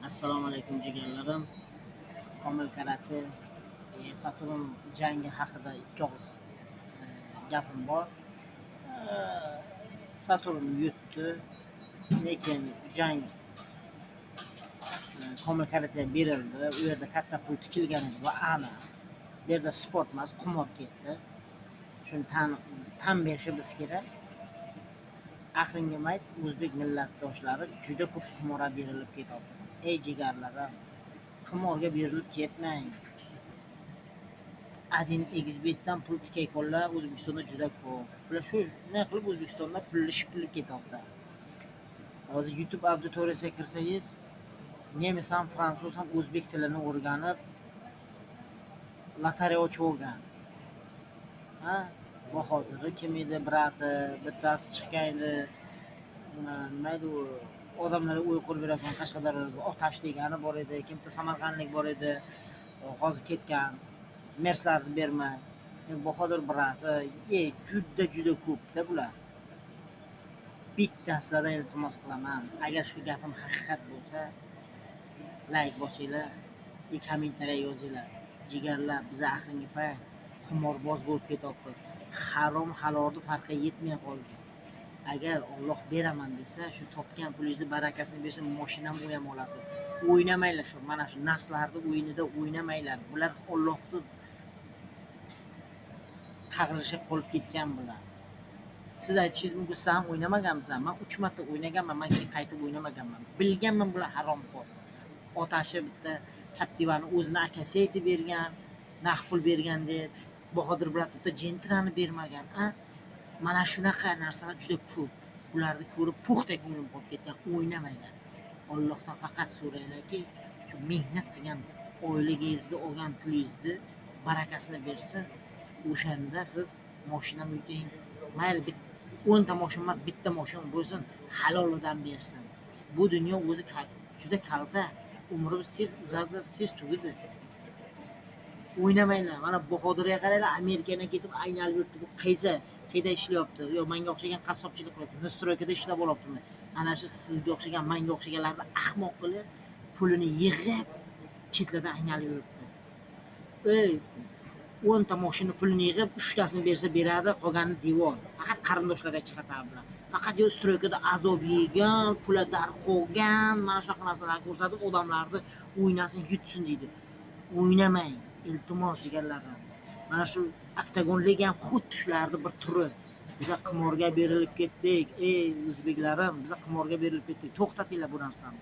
Assalomu alaykum jigarlarim. Komil Karate Saturn jangi haqida ikki og'iz gapim bor. Saturn yutdi, lekin jang Komil Karatega berildi. U yerda katta pul tikilgan edi va aniq. Bu yerda sport emas, qimor ketdi. Shuni tan berishimiz kerak. Axringi mayt o'zbek millatdoshlari juda ko'p qimorga berilib ketyapmiz. Ey jigarlarim, qimorga berilib ketmang. Adin Egizbetdan pul tikayotganlar O'zbekistonda juda ko'p. Bular shunday qilib O'zbekistonda pulli shipilib ketyapti. Hozir YouTube auditoriyasiga kirsangiz, nemis ham, fransuz ham o'zbek tilini o'rganib lotereya ochib olgan. Ha? Bahodirni kim edi, brati, bittasi chiqqan edi. Nima edi u? Odamlarga o'y qurib beradigan Qashqadaryoda Otash degani bor edi, kimda samarqandlik bor edi, hozir ketgan. Merslarni bermay. Bahodir brati, juda ko'p-da bular. Bittasidan iltimos qilaman. Agar shu gapim haqiqat bo'lsa, like bosinglar, kommentariya yozinglar. Jigarlar, biz axringi payt qimorboz bo'lib ketyapmiz. Harom halolni farqi yetmay qolgan. Agar Alloh beraman desa, shu topgan pulingizni barakasini bersa, mashinam u ham olasiz. O'ynamanglar shu mana shu naslarni o'yinida o'ynamanglar. Bular Allohni qag'rishiga qolib ketgan bular. Siz aytishingiz mumkin, siz ham o'ynamaganmisan? Men 3 marta o'ynaganman, men keyin qaytib o'ynamaganman. Bilganman bular haromxo'r. Otashi bitta Captiva'ni o'zini akasi aytib bergan, naqd pul bergan deb, Bahodir bilan bitta Gentra'ni bermagan, a? Mana shunaqa narsalar juda ko'p. Ularni ko'rib puxta ko'nglim qolib ketgan. O'ynamanglar. Allohdan faqat so'ranglarki, shu mehnat qilgan oyligingizni olgan pulingizni barakasini bersin. O'shanda siz mashinam yuting. Mayli 10 ta mashina emas, bitta mashina bo'lsin, halolidan bersin. Bu dunyo o'zi juda kalta. Umrimiz tez uzadi, tez tugadi. O'ynamanglar. Mana Bahodirga qaranglar, Amerikadan ketib aynalib yuribdi. Bu qaysi, qayda ishlayapti? Yo, menga o'xshagan qassobchilik qilyapti, nastroykada ishlab olyaptimi? Ana shu sizga o'xshagan, menga o'xshaganlarni ahmoq qilib, pulini yig'ib chetlardan aynalib yuribdi. Ey, 10 ta mashina pulini yig'ib, 3 tasini bersa beradi, qolgani devor. Faqat qarindoshlarga chiqadi bular. Faqat yo stroykada azob yegan, pula darqolgan, mana shunaqa narsalarni ko'rsatib odamlarni o'ynasin, yutsin deydi. O'ynamang, iltimos jigarlarim. Mana shu oktagon liga ham xuddi shularni bir turi. Biz qimorga berilib ketdik. Ey o'zbeklarim, biz qimorga berilib ketdik. To'xtatinglar bu narsani.